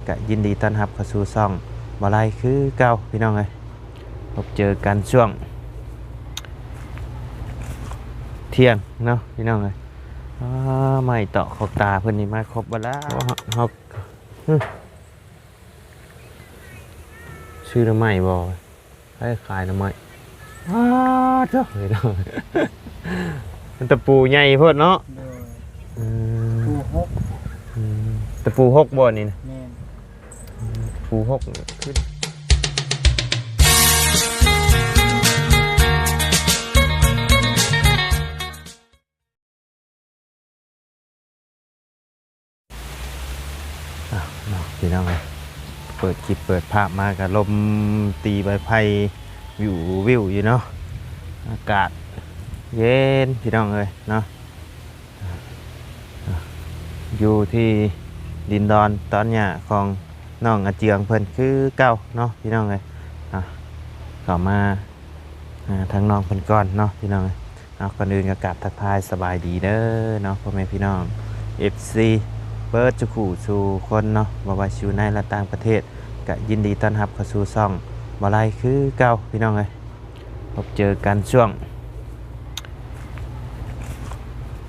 ກະຍິນດີຕ້ອນຮັບເຂົ້າສູ່ຊ່ອງບໍ່ໄລຄືເກົ່າພີ່ນ້ອງເອີຍ. ພົບເຈີກັນຊ່ວງທ່ຽງເນາະພີ່ນ້ອງເອີຍ. ອ້າ ໄມ້ເຕາະຂອກຕາເພິ່ນນີ້ມາຄົບເບິດລະ. ເຮົາ ເຮົາ ອື ຊື້ໜໍ່ໄມ້ບໍ່? ໃຜຂາຍໜໍ່ໄມ້? ອ້າ ໂທ້ ມັນຕະປູໃຫຍ່ໂພດເນາະ. ໂດຍ ອືມ ປູຫົກ ອືມ ຕະປູຫົກບໍ່ນີ້ນະ? ແມ່ນ ອືມ ຕະປູຫົກຂຶ້ນ. ອ້າວເນາະ ພີ່ນ້ອງເອີຍ ເປີດຄລິບເປີດພາບມາກະລົມຕີໃບໄຜ່ວິວໆຢູ່ເນາະ. ອາກາດເຢັນພີ່ນ້ອງເອີຍເນາະ. ຢູ່ທີ່ດິນດອນຕອນຫຍ້າຂອງນ້ອງອາເຈືອງເພິ່ນຄືເກົ່າເນາະ ພີ່ນ້ອງເອີຍ. ເຂົ້າມາ ອ່າ ທາງນ້ອງເພິ່ນກ່ອນເນາະ ພີ່ນ້ອງເອີຍ. ເອົາ ກ່ອນອື່ນກໍກາບທັກທາຍສະບາຍດີເດີເນາະ ພໍ່ແມ່ພີ່ນ້ອງ ເອັຟຊີ ເບິດສູ່ຄູ່ສູ່ຄົນເນາະ, ບໍ່ວ່າຊິຢູ່ໃນ ແລະ ຕ່າງປະເທດ ກະຍິນດີຕ້ອນຮັບເຂົ້າສູ່ຊ່ອງບໍ່ໄລຄືເກົ່າ ພີ່ນ້ອງເອີຍ. ພົບເຈີກັນຊ່ວງ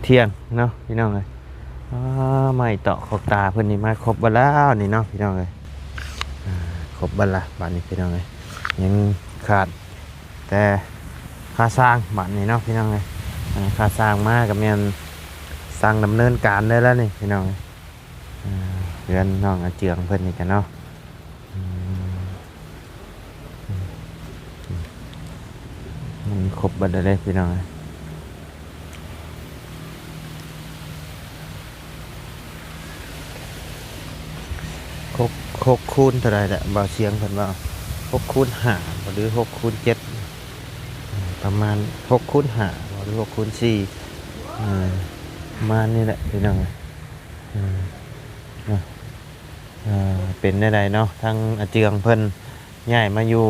ທ່ຽງເນາະ ພີ່ນ້ອງເອີຍ. ອ້າ ໄມ້ເຕາະຂອກຕາເພິ່ນນີ້ມາຄົບເບິດແລ້ວນີ້ເນາະ ພີ່ນ້ອງເອີຍ. ອ່າ ຄົບເບິດລະບາດນີ້ ພີ່ນ້ອງເອີຍ, ຍັງຂາດແຕ່ຄ່າຊ່າງບາດນີ້ເນາະ ພີ່ນ້ອງເອີຍ. ອ່າ ຄ່າຊ່າງມາກໍແມ່ນສັ່ງດຳເນີນການໄດ້ແລ້ວນີ້ ພີ່ນ້ອງເອີຍ. ອ່າ ເຮືອນນ້ອງອາເຈືອງເພິ່ນນີ້ກະເນາະ ອືມ ມັນຄົບເບິດແລ້ວເດ້ ພີ່ນ້ອງເອີຍ. ຫົກ ຫົກຄູນເທົ່າໃດແຫຼະ ບ່າວຊຽງເພິ່ນວ່າ ຫົກຄູນຫ້າ ຫຼື ຫົກຄູນເຈັດ ປະມານຫົກຄູນຫ້າ ຫຼື ຫົກຄູນສີ່ ເອີ ປະມານນີ້ແຫຼະ ພີ່ນ້ອງເອີຍ. ເອີ ເນາະ ເອີ ເປັນແນວໃດເນາະ ທາງອາເຈືອງເພິ່ນຍ້າຍມາຢູ່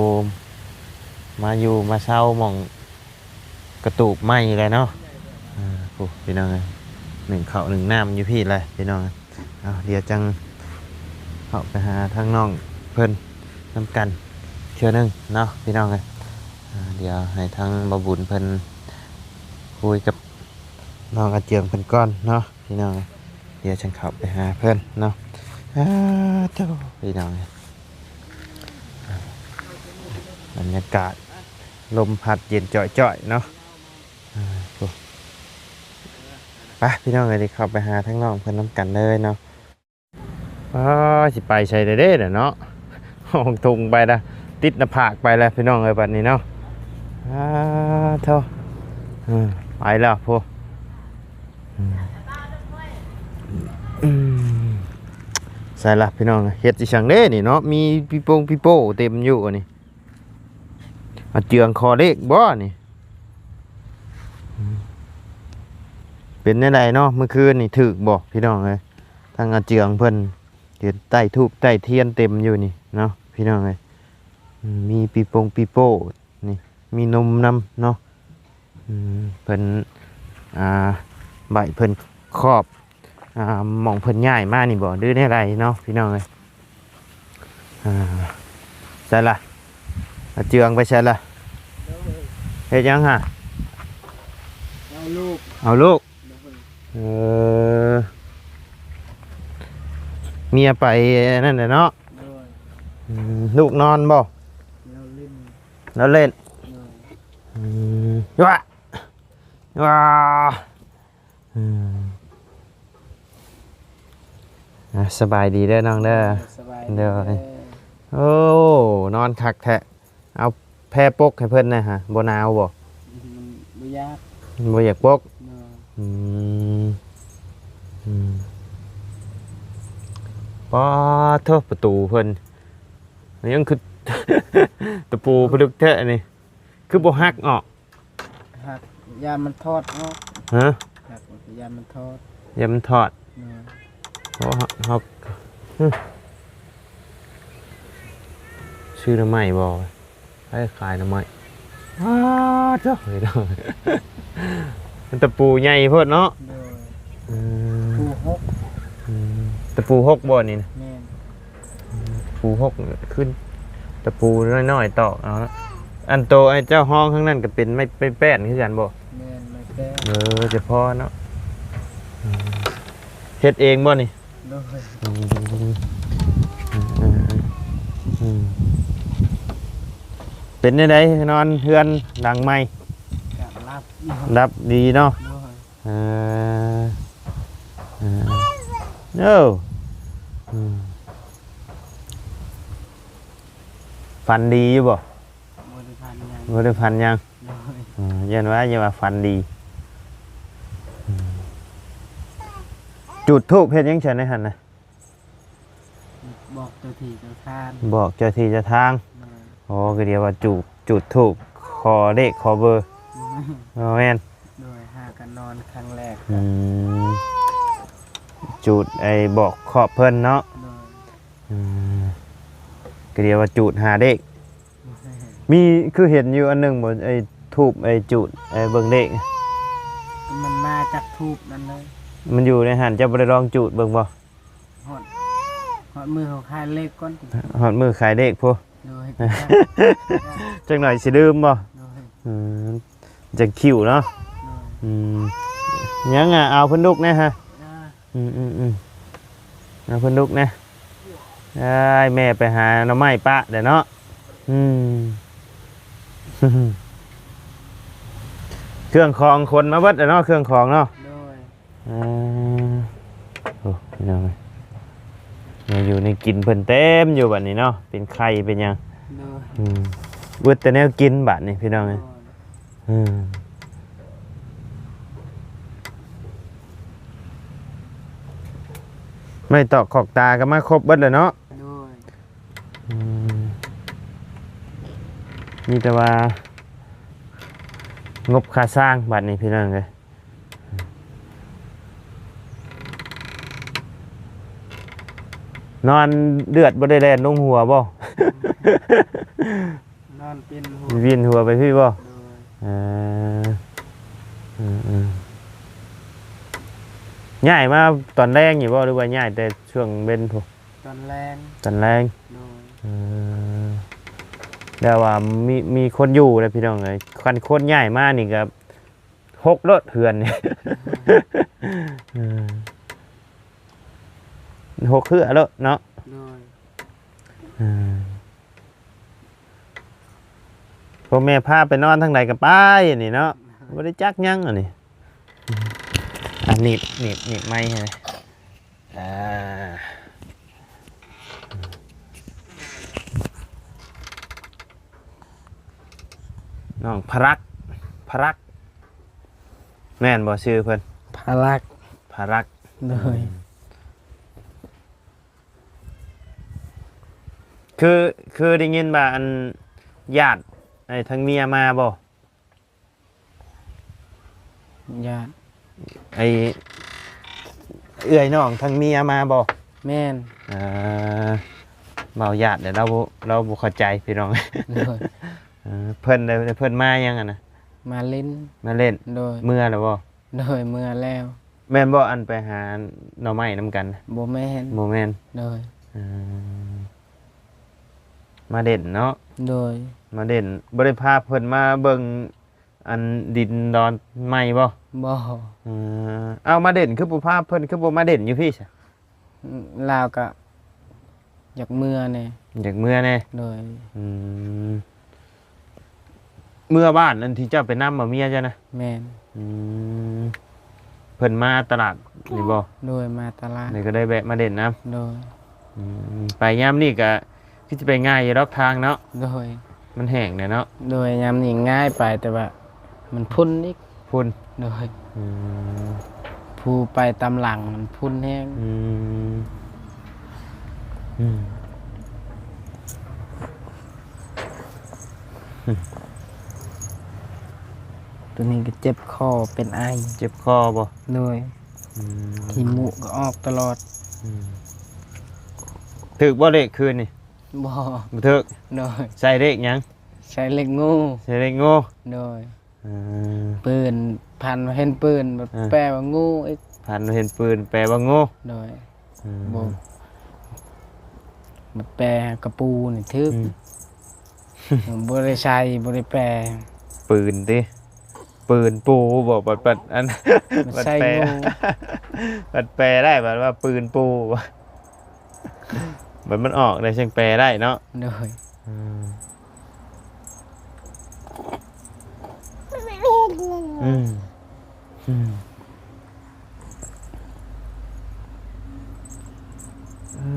ມາຢູ່ມາເຊົາໝ່ອງກະຕູບໃໝ່ແລ້ວເນາະ. ເອີ ໂອ້ ພີ່ນ້ອງເອີຍ ໜຶ້ງເຂົ້າໜຶ້ງນ້ຳຢູ່ພີ້ແຫຼະ ພີ່ນ້ອງເອີຍ. ເອົາ ດຽວຈັ່ງເຂົ້າໄປຫາທາງນ້ອງເພິ່ນນຳກັນເທື່ອໜຶ່ງເນາະ ພີ່ນ້ອງເອີຍ. ອ່າ ດຽວໃຫ້ທາງບ່າວບຸນເພິ່ນຄຸຍກັບນ້ອງອາເຈືອງເພິ່ນກ່ອນເນາະ ພີ່ນ້ອງເອີຍ. ດຽວຈັ່ງເຂົ້າໄປຫາເພິ່ນເນາະ. ອ້າ ໂທ້ ພີ່ນ້ອງເອີຍ ບັນຍາກາດລົມພັດເຢັນຈ້ອຍໆເນາະ. ອ່າ ໂອ້ ໄປ ພີ່ນ້ອງເອີຍ ໄດ້ເຂົ້າໄປຫາທາງນ້ອງເພິ່ນນຳກັນເລີຍເນາະ. ອ້າ ຊິໄປໃສແດ່ເນາະ ຫ້ອງທຸງໄປລະ ຕິດໜ້າຜາກໄປລະ ພີ່ນ້ອງເອີຍ ບັດນີ້ເນາະ. ອ້າ ໂທ້ ເອີ ໄປແລ້ວພຸ້ນ. ອືມ ອືມ ໃສລະ ພີ່ນ້ອງ ເຮັດອີ່ຫຍັງເດ້ນີ້ເນາະ ມີປີໂປ່ງປີໂປ້ເຕັມຢູ່ອັນນີ້. ອາເຈືອງຂໍເລກບໍ່ນີ້? ເປັນແນວໃດເນາະ ມື້ຄືນນີ້ຖືກບໍ່ ພີ່ນ້ອງເອີຍ? ທາງອາເຈືອງເພິ່ນເຫັນໃຕ້ທູບໃຕ້ທຽນເຕັມຢູ່ນີ້ເນາະ ພີ່ນ້ອງເອີຍ. ອືມ ມີປີໂປ່ງປີໂປ້ນີ້ ມີນົມນຳເນາະ. ອືມ ເພິ່ນ ອ່າ ໃບເພິ່ນຂອບ ອ່າ ໝ່ອງເພິ່ນຍ້າຍມານີ້ບໍ່ ຫຼືແນວໃດເນາະ ພີ່ນ້ອງເອີຍ. ອ່າ ໃສລະ ອາເຈືອງໄປໃສລະ? ເຮັດຫຍັງຫະ? ເອົາລູກ ເອົາລູກ. ເອີ ເມຍໄປນັ້ນແຫຼະເນາະ. ອືມ ລູກນອນບໍ່? ລາວຫຼິ້ນ ລາວຫຼິ້ນ. ອືມ ວ້າ ວ້າ. ອືມ ອ່ະ ສະບາຍດີເດີນ້ອງເດີ. ສະບາຍດີເດີ. ໂອ້ ນອນຄັກແທ້. ເອົາແພປົກໃຫ້ເພິ່ນແດ່ຫະ ບໍ່ໜາວບໍ່? ອືມ ບໍ່ຢາກ ບໍ່ຢາກປົກ. ເນາະ ອືມ ອືມ ປາດໂທ້ ປະຕູເພິ່ນຍັງຄືຕະປູຜະລຶກແທ້ນີ້ ຄືບໍ່ຫັກອອກ? ຫັກ ຢ້ານມັນຖອດເນາະ. ຮະ? ຫັກ ຢ້ານມັນຖອດ ຢ້ານມັນຖອດ. ໂອ້ ເຮົາ ເຮົາ ອື ຊື້ໜໍ່ໄມ້ບໍ່? ໃຜຂາຍໜໍ່ໄມ້? ອ້າ ໂທ້ ມັນຕະປູໃຫຍ່ໂພດເນາະ. ໂດຍ ອືມ ປູຫົກ ອືມ ຕະປູຫົກບໍ່ນີ້ນະ? ແມ່ນ ປູຫົກ ຂຶ້ນ ຕະປູນ້ອຍໆຕອກເອົາເນາະ. ອັນໂຕໄອ້ເຈົ້າຮອງທາງນັ້ນກໍເປັນໄມ້ ໄມ້ແປ້ນຄືກັນບໍ່? ແມ່ນ ໄມ້ແປ້ນ. ເອີ ຈະພໍເນາະ. ເຮັດເອງບໍ່ນີ້? ໂດຍ. ອືມ ເປັນແນວໃດນອນເຮືອນຫຼັງໃໝ່? ກໍຫຼັບຢູ່. ຫຼັບດີເນາະ. ໂດຍ. ເອີ ເອີ ເອີ ອືມ ຝັນດີຢູ່ບໍ່? ບໍ່ໄດ້ຝັນຫຍັງ. ບໍ່ໄດ້ຝັນຫຍັງ. ໂດຍ. ເອີ ຢ້ານວ່າ ຢ້ານວ່າຝັນດີ. ອືມ ຈູດທູບເຮັດຫຍັງຊັ້ນໃນຫັ້ນນະ? ບອກເຈົ້າທີ່ເຈົ້າທາງ. ບອກເຈົ້າທີ່ເຈົ້າທາງ. ໂດຍ. ໂອ້ ກໍດຽວວ່າຈູດ ຈູດທູບຂໍເລກຂໍເບີ. ບໍ່ແມ່ນ. ໂດຍ. ຫາກັນນອນຄັ້ງແລກ. ອືມ ຈູດໄອ້ບອກຄອບເພິ່ນເນາະ. ໂດຍ. ອືມ ກໍດຽວວ່າຈູດຫາເລກ. ມີ ຄືເຫັນຢູ່ອັນໜຶ່ງບໍ່ ໄອ້ທູບ ໄອ້ຈູດ ໄອ້ເບິ່ງເລກ? ມັນມາຈາກທູບນັ້ນເລີຍ. ມັນຢູ່ໃນຫັ້ນ ເຈົ້າບໍ່ໄດ້ລອງຈູດເບິ່ງບໍ່? ຮອດ ຮອດມື້ເຂົາຂາຍເລກກ່ອນ. ຮອດມື້ຂາຍເລກພຸ້ນ. ໂດຍ. ຈັກໜ້ອຍຊິລືມບໍ່? ໂດຍ. ອືມ ຈັ່ງຄິວເນາະ. ໂດຍ. ອືມ ຍັງ ອາ ເອົາເພິ່ນລຸກແດ່ຮະ. ອາ ອືມໆໆ ເອົາເພິ່ນລຸກແດ່. ອ້າຍ ແມ່ໄປຫາໜໍ່ໄມ້ປະແດ່ເນາະ. ອືມ ເຄື່ອງຂອງຂົນມາເບິດແລ້ວເນາະ ເຄື່ອງຂອງເນາະ. ໂດຍ. ເອີ ໂອ້ ພີ່ນ້ອງເອີຍ ແນວຢູ່ແນວກິນເພິ່ນເຕັມຢູ່ບັດນີ້ເນາະ ເປັນໄຂ່ເປັນຫຍັງ. ໂດຍ. ອືມ ເບິດແຕ່ແນວກິນບັດນີ້ ພີ່ນ້ອງເອີຍ. ໂດຍ. ອືມ ໄມ້ຕອກຂອກຕາກໍມາຄົບເບິດແລ້ວເນາະ. ໂດຍ. ອືມ ມີແຕ່ວ່າງົບຄ່າສ້າງບັດນີ້ ພີ່ນ້ອງເອີຍ. ນອນເລືອດບໍ່ໄດ້ແລ່ນລົງຫົວບໍ່? ນອນປິ່ນຫົວ ປິ່ນຫົວໄປພີ້ບໍ່? ໂດຍ. ເອີ ເອີ ເອີ ຍ້າຍມາຕອນແລງນີ້ບໍ່ ຫຼືວ່າຍ້າຍແຕ່ຊ່ວງເວັນພຸ້ນ? ຕອນແລງ. ຕອນແລງ. ໂດຍ. ເອີ ແຕ່ວ່າມີ ມີຄົນຢູ່ແລ້ວ ພີ່ນ້ອງເອີຍ ຄັນຄົນຍ້າຍມານີ້ກໍ ຫົກໂລດເຮືອນນີ້ ເອີ ຫົກເຮືອໂລດເນາະ. ໂດຍ. ເອີ ພໍ່ແມ່ພາໄປນອນທາງໃດກໍໄປ ອັນນີ້ເນາະ ບໍ່ໄດ້ຈັກຫຍັງອັນນີ້. ອັນນີ້ ນີ້ ນີ້ໄມ້ໃຫ້ ອ່າ ນ້ອງພະລັກ ພະລັກ ແມ່ນບໍ່ຊື່ເພິ່ນ? ພະລັກ. ພະລັກ. ໂດຍ. ອືມ ຄື ຄືໄດ້ຍິນວ່າ ອັນ ຍາດ ໄອ້ ທາງເມຍມາບໍ່? ຍາດ ໄອ້ ເອື້ອຍນ້ອງທາງເມຍມາບໍ່? ແມ່ນ. ເອີ ເວົ້າຍາດແລ້ວ ລາວ ລາວບໍ່ເຂົ້າໃຈພີ່ນ້ອງ. ໂດຍ. ເອີ ເພິ່ນໄດ້ ເພິ່ນມາຫຍັງຫັ້ນນະ? ມາຫຼິ້ນ. ມາຫຼິ້ນ. ໂດຍ. ເມືອແລ້ວບໍ່? ໂດຍ ເມືອແລ້ວ. ແມ່ນບໍ່ ອັນໄປຫາໜໍ່ໄມ້ນຳກັນ? ບໍ່ແມ່ນ. ບໍ່ແມ່ນ. ໂດຍ. ເອີ ມາຫຼິ້ນເນາະ. ໂດຍ. ມາຫຼິ້ນ ບໍ່ໄດ້ພາເພິ່ນມາເບິ່ງ ອັນ ດິນດອນໃໝ່ບໍ່? ບໍ່. ເອີ ເອົາ ມາເດັ່ນຄືບໍ່ພາເພິ່ນ ຄືບໍ່ມາເດັ່ນຢູ່ພີ້ຊະ? ລາວກະຢາກເມືອແດ່. ຢາກເມືອແດ່. ໂດຍ. ອືມ ເມືອບ້ານອັນທີ່ເຈົ້າໄປນຳເອົາເມຍເຈົ້ານະ? ແມ່ນ. ອືມ ເພິ່ນມາຕະຫຼາດນີ້ບໍ່? ໂດຍ ມາຕະຫຼາດ. ນີ້ກໍໄດ້ແວະມາເດັ່ນນຳ. ໂດຍ. ອືມ ໄປຍາມນີ້ກະຄືຊິໄປງ່າຍຢູ່ດອກທາງເນາະ. ໂດຍ. ມັນແຫ້ງແດ່ເນາະ. ໂດຍ. ຍາມນີ້ງ່າຍໄປ ແຕ່ວ່າມັນຝຸ່ນອີກ. ຝຸ່ນ. ໂດຍ. ອືມ ຜູ້ໄປຕາມຫຼັງມັນຝຸ່ນແຮງ. ອືມ ອືມ ໂຕນີ້ກໍເຈັບຄໍເປັນໄອ. ເຈັບຄໍບໍ່? ໂດຍ. ອືມ ຂີ້ມູກກໍອອກຕະຫຼອດ. ອືມ ຖືກບໍ່ເລກຄືນນີ້? ບໍ່. ບໍ່ຖືກ. ໂດຍ. ໃສ່ເລກຫຍັງ? ໃສ່ເລກງູ. ໃສ່ເລກງູ. ໂດຍ. ເອີ ປືນ ພັນເຫັນປືນ ເອີ ແປວ່າງູອີກ. ພັນເຫັນປືນ ແປວ່າງູ. ໂດຍ. ອືມ ບໍ່. ແປກະປູນີ້ຖືກ ອືມ ບໍ່ໄດ້ໃສ່ ບໍ່ໄດ້ແປ. ປືນຕິ ປືນປູບໍ່ ບັດ ບັດອັນ ບັດ ບັດ ໃສ່ ແປ ງູ ບັດແປໄດ້ ບັດວ່າປືນປູ ບັດມັນອອກໄດ້ ຈຶ່ງແປໄດ້ເນາະ. ໂດຍ ອືມ ອືມ ອືມ ເອີ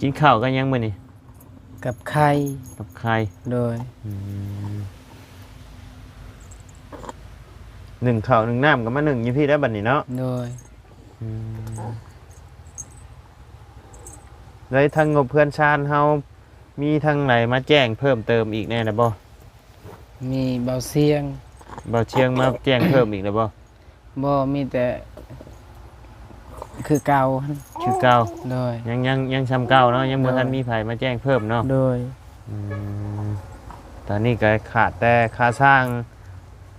ກິນເຂົ້າກັບຫຍັງມື້ນີ້? ກັບໄຂ່ ກັບໄຂ່ ໂດຍ ອືມ ໜຶ້ງເຂົ້າໜຶ້ງນ້ຳກໍມາໜຶ້ງຢູ່ພີ້ແລ້ວບັດນີ້ເນາະ. ໂດຍ ອືມ ແລ້ວທາງງົບເຮືອນຊານເຮົາ ມີທາງໃດມາແຈ້ງເພີ່ມເຕີມອີກແດ່ລະບໍ່? ມີເບົາຊຽງ ເບົາຊຽງມາແຈ້ງເພີ່ມອີກແລ້ວບໍ່? ບໍ່ ມີແຕ່ຄືເກົ່າ ຄືເກົ່າ ໂດຍ ຍັງ ຍັງ ຍັງຊ່ຳເກົ່າເນາະ ຍັງບໍ່ ໂດຍ ທັນມີໃຜມາແຈ້ງເພີ່ມເນາະ. ໂດຍ ອືມ ຕອນນີ້ກໍຂາດແຕ່ຄ່າສ້າງ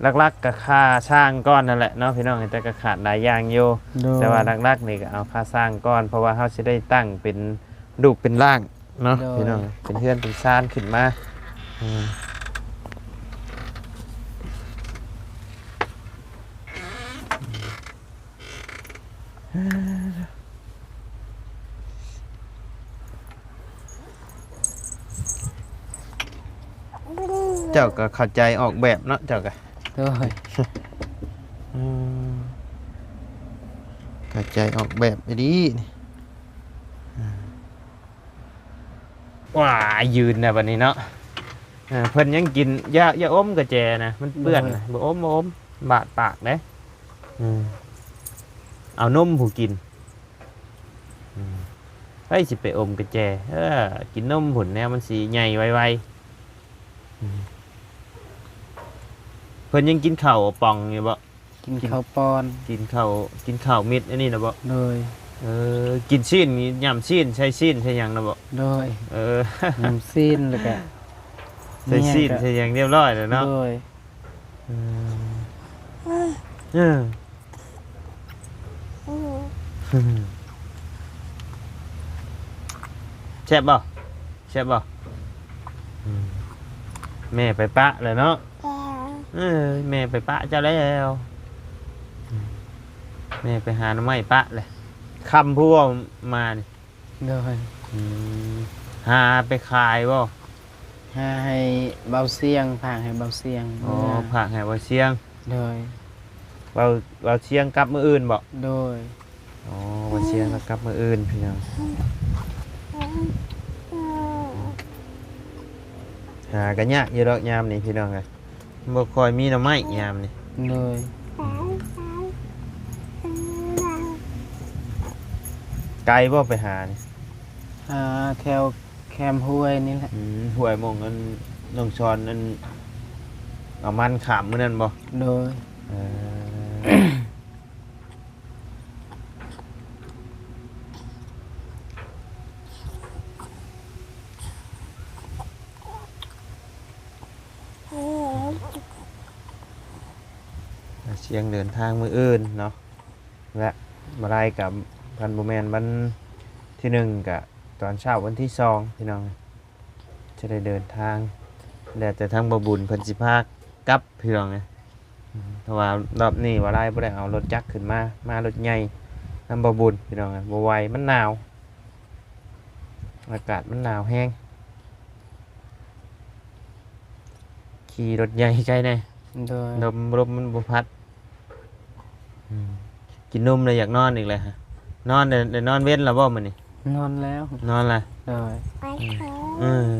ຫຼັກໆກໍຄ່າສ້າງກ່ອນນັ້ນແຫຼະເນາະພີ່ນ້ອງ ແຕ່ກໍຂາດຫຼາຍຢ່າງຢູ່ ໂດຍ ແຕ່ວ່າຫຼັກໆນີ້ກໍເອົາຄ່າສ້າງກ່ອນ ເພາະວ່າເຮົາຊິໄດ້ຕັ້ງເປັນ ລູກເປັນລ້າງເນາະ ໂດຍ ພີ່ນ້ອງ ເປັນເຮືອນເປັນຊານຂຶ້ນມາ ອືມ ເຈົ້າກໍເຂົ້າໃຈອອກແບບເນາະ ເຈົ້າກໍ ໂດຍ ອືມ ເຂົ້າໃຈອອກແບບອີ່ຫຼີນີ້ ອືມ. ວ້າຍ ຢືນແລ້ວບັດນີ້ເນາະ ເອີ ເພິ່ນຍັງກິນ ຢ່າ ຢ່າອົມກະແຈນະ ມັນເປື້ອນນະ ໂດຍ ບໍ່ອົມ ບໍ່ອົມ ບາດປາກເດ້ ອືມ ເອົານົມຜູ້ກິນ ອືມ ໃຜຊິໄປອົມກະແຈ ເອີ ກິນນົມພຸ້ນ ແນວມັນຊິໃຫຍ່ໄວໆ ອືມ ເພິ່ນຍັງກິນເຂົ້າປ່ອງຢູ່ບໍ່? ກິນ ກິນເຂົ້າປ່ອນ ກິນເຂົ້າ ກິນເຂົ້າເມັດອັນນີ້ນະບໍ? ໂດຍ ເອີ ກິນຊີ້ນນີ້ ຫຍ້ຳຊີ້ນ ໃສ່ຊີ້ນໃສ່ຫຍັງນະບໍ? ໂດຍ ເອີ ຫຍ້ຳຊີ້ນ ແລ້ວກະໃສ່ຊີ້ນໃສ່ຫຍັງຮຽບຮ້ອຍແລ້ວເນາະ? ໂດຍ ເອີ ເອີ ແຊບບໍ່? ແຊບບໍ່? ອືມ ແມ່ໄປປະແລ້ວເນາະ? ເອີ ແມ່ໄປປະເຈົ້າແລ້ວ ອືມ ແມ່ໄປຫາໜໍ່ໄມ້ປະແລ້ວ ຄຳຜູ້ເວົ້າມານີ້ ໂດຍ ອືມ ຫາໄປຂາຍບໍ່? ຫາໃຫ້ເບົາຊຽງ ຝາກໃຫ້ເບົາຊຽງ ອໍ ເມືອ ຝາກໃຫ້ເບົາຊຽງ ໂດຍ ເບົາ ເບົາຊຽງກັບມື້ອື່ນບໍ? ໂດຍ ອໍ ເບົາຊຽງລະກັບມື້ອື່ນພີ່ນ້ອງ ຫາກະຍາກຢູ່ດອກຍາມນີ້ພີ່ນ້ອງເອີຍ ບໍ່ຄ່ອຍມີໜໍ່ໄມ້ຍາມນີ້ ໂດຍ ອືມ ໄກບໍ່ໄປຫານີ້? ຫາແຖວແຄມຫ້ວຍນີ້ແຫຼະ ອືມ ຫ້ວຍໝ່ອງອັນນ້ອງຊອນອັນເອົາມັນຂ້າມມື້ນັ້ນບໍ່? ໂດຍ ເອີ ອືມ ຊຽງເດີນທາງມື້ອື່ນເນາະ ແລະ ບໍ່ໄດ້ກະ ຄັນບໍ່ແມ່ນວັນທີໜຶ່ງກະຕອນເຊົ້າວັນທີສອງ ພີ່ນ້ອງ ຈະໄດ້ເດີນທາງ ແລ້ວແຕ່ທາງບໍ່ບຸນເພິ່ນຊິພາກັບ ພີ່ນ້ອງເອີຍ ເພາະວ່າລອບນີ້ວ່າຫຼາຍບໍ່ໄດ້ເອົາລົດຈັກຂຶ້ນມາ ມາລົດໃຫຍ່ນຳບໍ່ບຸນ ພີ່ນ້ອງເອີຍ ບໍ່ໄຫວ ມັນໜາວ ອາກາດມັນໜາວແຮງ ຂີ່ລົດໃຫຍ່ໃກ້ແດ່ ໂດຍ ລົມ ລົມມັນບໍ່ພັດ ອືມ ກິນນົມແລ້ວຢາກນອນອີກແລ້ວ ນອນ ໄດ້ ໄດ້ນອນເວັນແລ້ວບໍ່ມື້ນີ້? ນອນແລ້ວ ນອນລະ ໂດຍ ອືມ ເອີ ອືມ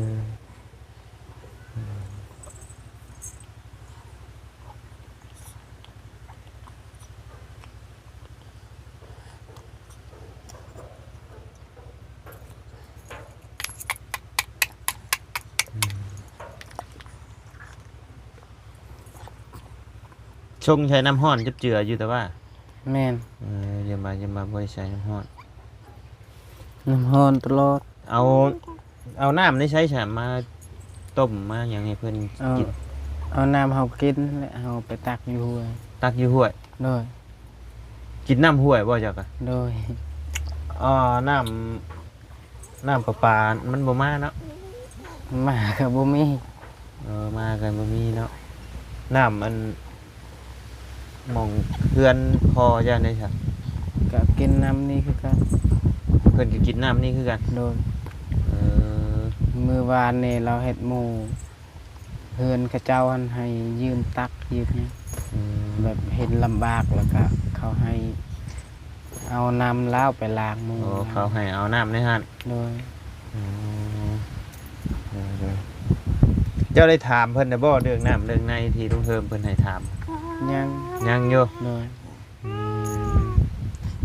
ຊົງໃສ່ນ້ຳຮ້ອນຈັບເຈືອຢູ່ແຕ່ວ່າ ແມ່ນ ເອີ ຢ່າມາ ຢ່າມາບໍ່ໃສ່ນ້ຳຮ້ອນ ນ້ຳຮ້ອນຕະຫຼອດ ເອົາ ເອົານ້ຳໃນໃສຊະມາຕົ້ມມາຫຍັງໃຫ້ເພິ່ນ ເອົາ ກິນ ເອົານ້ຳເຮົາກິນແຫຼະ ເຮົາໄປຕັກຢູ່ຫ້ວຍ ຕັກຢູ່ຫ້ວຍ ໂດຍ ກິນນ້ຳຫ້ວຍບໍ່ເຈົ້າກະ? ໂດຍ ເອົານ້ຳ ນ້ຳປະປາມັນບໍ່ມາເນາະ? ມາກໍບໍ່ມີ. ເອີ ມາກໍບໍ່ມີເນາະ. ນ້ຳອັນ ໝ່ອງເຮືອນພໍ່ເຈົ້ານີ້ຊະ? ກໍກິນນ້ຳນີ້ຄືກັນ. ເພິ່ນກໍກິນນ້ຳນີ້ຄືກັນ? ໂດຍ. ເອີ ມື້ວານນີ້ລາວເຮັດໝູ່ ເຮືອນເຂົາເຈົ້າຫັ້ນໃຫ້ຢືມຕັກຢືມຫຍັງ. ອືມ ແບບເຫັນລຳບາກ ແລ້ວກໍເຂົາໃຫ້ເອົານ້ຳລາວໄປລ້າງໝູ່. ໂອ້ ເຂົາໃຫ້ເອົານ້ຳໃນຫັ້ນ? ໂດຍ. ອືມ ໂດຍໆ. ເຈົ້າໄດ້ຖາມເພິ່ນແລ້ວບໍ່ ເລື່ອງນ້ຳເລື່ອງໃນທີ່ລຸງເຮີມເພິ່ນໃຫ້ຖາມ? ຍັງ. ຍັງຢູ່? ໂດຍ. ອືມ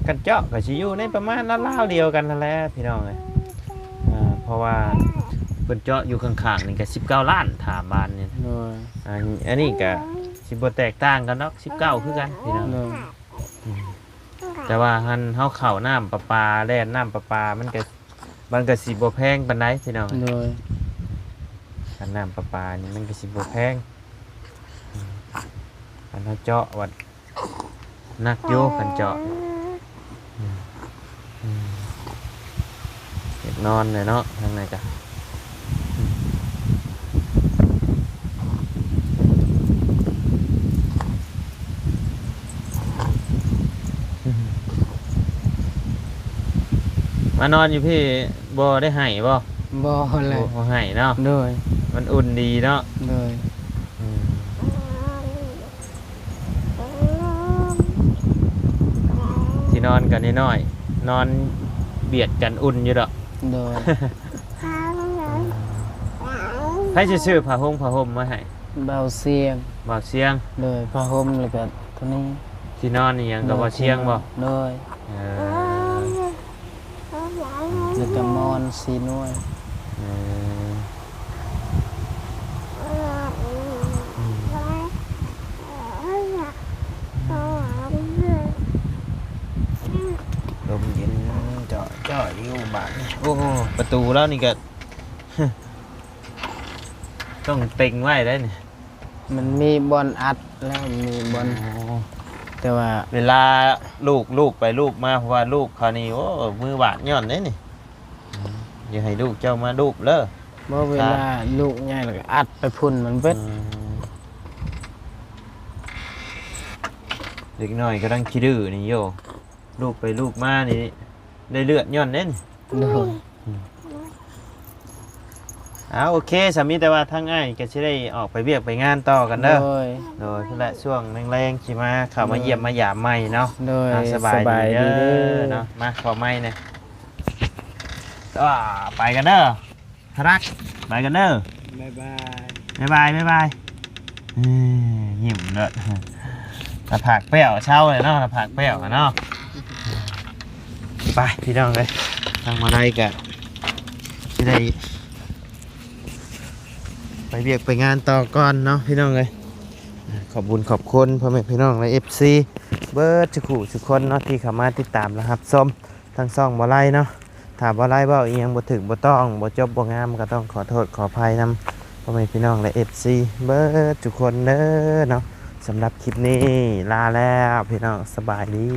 ຄັນເຈາະກໍຊິຢູ່ໃນປະມານລາວໆດຽວກັນຫັ້ນແຫຼະພີ່ນ້ອງເອີຍ. ເອີ ເພາະວ່າເພິ່ນເຈາະຢູ່ຂ້າງໆນີ້ກໍສິບເກົ້າລ້ານ ຖາມບ້ານນີ້. ໂດຍ. ອັນ ອັນນີ້ກໍຊິບໍ່ແຕກຕ່າງກັນດອກ ສິບເກົ້າຄືກັນພີ່ນ້ອງ. ໂດຍ. ອືມ ແຕ່ວ່າຫັ້ນເຮົາເຂົ້ານ້ຳປະປາ ແລ່ນນ້ຳປະປາ ມັນກໍ ມັນກໍຊິບໍ່ແພງປານໃດພີ່ນ້ອງ. ໂດຍ. ຄັນນ້ຳປະປານີ້ມັນກໍຊິບໍ່ແພງ. ອືມ ຄັນເຮົາເຈາະວັດ ໜັກຢູ່ຄັນເຈາະ. ອືມ ອືມ ເຮັດນອນແຫຼະເນາະ ທາງໃນກະ ອືມ ມານອນຢູ່ພີ້ບໍ່ໄດ້ໄຫ້ບໍ່? ບໍ່ແຫຼະ. ບໍ່ ບໍ່ໄຫ້ເນາະ. ໂດຍ. ມັນອຸ່ນດີເນາະ. ໂດຍ. ອືມ ທີ່ນອນກໍນ້ອຍໆ ນອນບຽດກັນອຸ່ນຢູ່ດອກ. ໂດຍ. ໃຜຊິຊື້ຜ້າຫົງຜ້າຫົ່ມມາໃຫ້? ບ່າວຊຽງ. ບ່າວຊຽງ. ໂດຍ. ຜ້າຫົ່ມແລ້ວກໍໂຕນີ້ ທີ່ນອນອີ່ຫຍັງກໍບ່າວຊຽງບໍ່? ໂດຍ. ເອີ ແລ້ວກໍໝອນສີ່ໜ່ວຍ. ເອີ ອືມ ລົມເຢັນເຈາະໆຢູ່ບາດນີ້. ໂອ້ ປະຕູລາວນີ້ກໍ ຕ້ອງເຕັງໄວ້ໄດ໋ນີ້. ມັນມີບ່ອນອັດແລ້ວ ມີບ່ອນ ໂອ້ ແຕ່ວ່າເວລາລູບ ລູບໄປລູບມາ ເພາະວ່າລູກເຂົານີ້ ໂອ້ ມືຫວາດຍ້ອນເດ້ນີ້. ອືມ ຢ່າໃຫ້ລູກເຈົ້າມາລູບເດີ. ບໍ່ ເວລາລູກໃຫຍ່ແລ້ວກໍອັດໄປພຸ້ນມັນເບິດ. ອືມ ເດັກນ້ອຍກຳລັງຂີ້ດື້ນີ້ໂຢ ລູບໄປລູບມານີ້ ໄດ້ເລືອດຍ້ອນເດ້ນີ້. ໂດຍ. ອືມ ເອົາ ໂອເຄ ສາມີແຕ່ວ່າທາງອ້າຍກໍຊິໄດ້ອອກໄປວຽກໄປງານຕໍ່ກັນເດີ. ໂດຍ. ໂດຍ ພຸ້ນແຫຼະ ຊ່ວງແລງໆຊິມາ ເຂົ້າມາ ໂດຍ ຢ້ຽມມາຢາມໃໝ່ເນາະ. ໂດຍ. ອ່າ ສະບາຍດີເດີເນາະ. ມາ ເຂົ້າໃໝ່ແດ່. ອ່າ ໄປກັນເດີ ທະລັກ ໄປກັນເດີ. ບາຍບາຍ ບາຍບາຍ ບາຍບາຍ. ເອີ ຍິ້ມເລີດ ໜ້າຜາກແປ້ວເຊົາເລີຍເນາະ ໜ້າຜາກແປ້ວເນາະ. ໄປພີ່ນ້ອງເອີຍ ທາງມາໄລກະຊິໄດ້ໄປວຽກໄປງານຕໍ່ກ່ອນເນາະພີ່ນ້ອງເອີຍ. ຂອບບຸນຂອບຄຸນພໍ່ແມ່ພີ່ນ້ອງ ແລະ ເອັຟຊີ ເບິດທຸກຜູ້ທຸກຄົນເນາະ ທີ່ເຂົ້າມາຕິດຕາມ ແລະ ຮັບຊົມ ທາງຊ່ອງບໍ່ໄລເນາະ. ຖ້າບໍ່ໄລເວົ້າອີ່ຫຍັງບໍ່ຖືກບໍ່ຕ້ອງ ບໍ່ຈົບບໍ່ງາມ ກໍຕ້ອງຂໍໂທດຂໍອະໄພນຳພໍ່ແມ່ພີ່ນ້ອງ ແລະ ເອັຟຊີ ເບິດທຸກຄົນເດີເນາະ. ສຳລັບຄລິບນີ້ລາແລ້ວພີ່ນ້ອງ ສະບາຍດີ.